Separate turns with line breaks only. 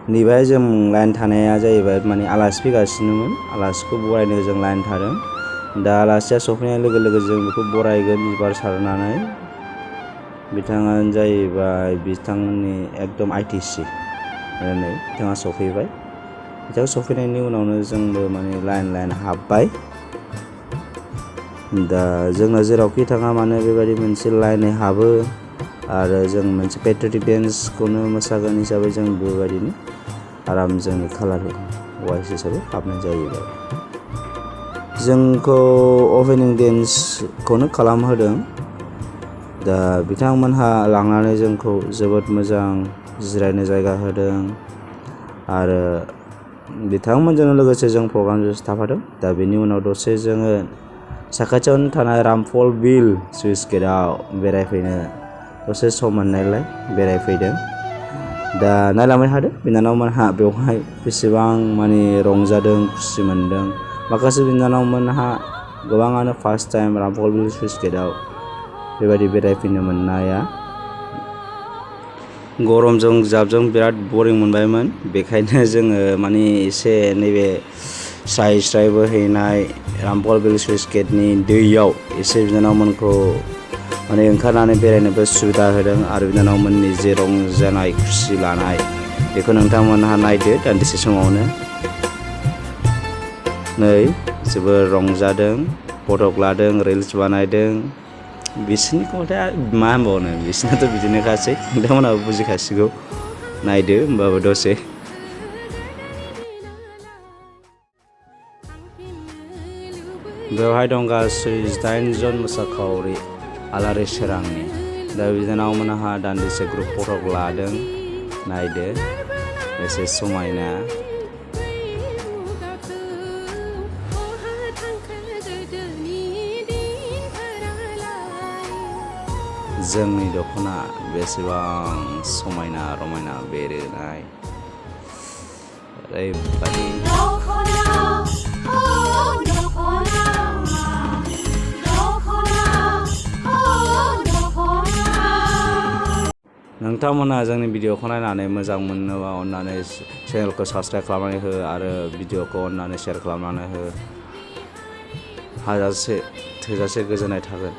नेबाय जों लाइन थानाया जाहैबाय माने आलासि फैगासिनोमोन आलासिखौ बरायनो जों लाइन थादों दा आलासिया सफैनाय लोगो लोगो जों बेखौ बरायगोन बिबार सारनानै बिथाङानो जाहैबाय बिथांमोननि एकदम आइटिसि नै बिथाङा सफैबाय बिथाङा सफैनायनि उनावनो जोंबो माने लाइन हाबबाय दा जोंना जेरावखि थाङा मानो बेबायदि मोनसे लाइनै हाबो आरो जों मोनसे पेट्रियटिक डेन्सखौनो मोसागोन हिसाबै जों बेबायदिनो आराम जोंनि कालार वाइस हिसाबै हाबनाय जाहैबाय जोंखौ अपेनिं डेन्सखौनो खालामहोदों दा बिथांमोनहा लांनानै जोंखौ जोबोद मोजां जिरायनो जायगा होदों आरो बिथांमोनजों लोगोसे जों प्रग्रामजों थाफादों दा बेनि उनाव दसे जोङो साखाथियावनो थानाय रामफल बिल सुइस गेटआव बेरायफैनो दसे सम मोननायलाय बेरायफैदों दा नायलांबाय थादों बिनानावमोनहा बेवहाय बेसेबां माने रंजादों खुसि मोनदों माखासे बिनानावमोनहा गोबाङानो फार्स्ट टाइम रामफल बिल सुइस गेटआव बेबायदि बेरायफैनो मोननाया गरमजों जाबजों बिराद बरिं मोनबायमोन बेखायनो जोङो माने एसे नैबे स्राय बोहैनाय रामफल बिल सुइस गेटनि दैयाव एसे बिनानावमोनखौ माने ओंखारनानै बेरायनोबो सुबिदा होदों आरो बिनानावमोननि जे रंजानाय खुसि लानाय बेखौ नोंथांमोनहा नायदो दान्दिसे समावनो नै जोबोर रंजादों फटक लादों रिल्स बानायदों बिसोरनिखौथाय मा होनबावनो बिसोरनाथ' बिदिनोखासै नोंथांमोनहाबो बुजिखासिगौ नायदो होमबाबो दसे बेवहाय दं गासै 8 जन मोसाखावरि आलारि सोरांनि दा बिनानावमोनहा दान्दिसे ग्रुप फटक लादों नायदो एसे समायना जोंनि दख'ना बेसेबां समायना रमायना बेरोनाय ओरैबायदि नोंथांमोनहा जोंनि भिडिअखौ नायनानै मोजां मोनोबा अननानै चेनेलखौ साबस्क्राइब खालामनानै हो आरो भिडिअखौ अननानै शेयार खालामनानै हो हाजासे थोजासे गोजोननाय थागोन।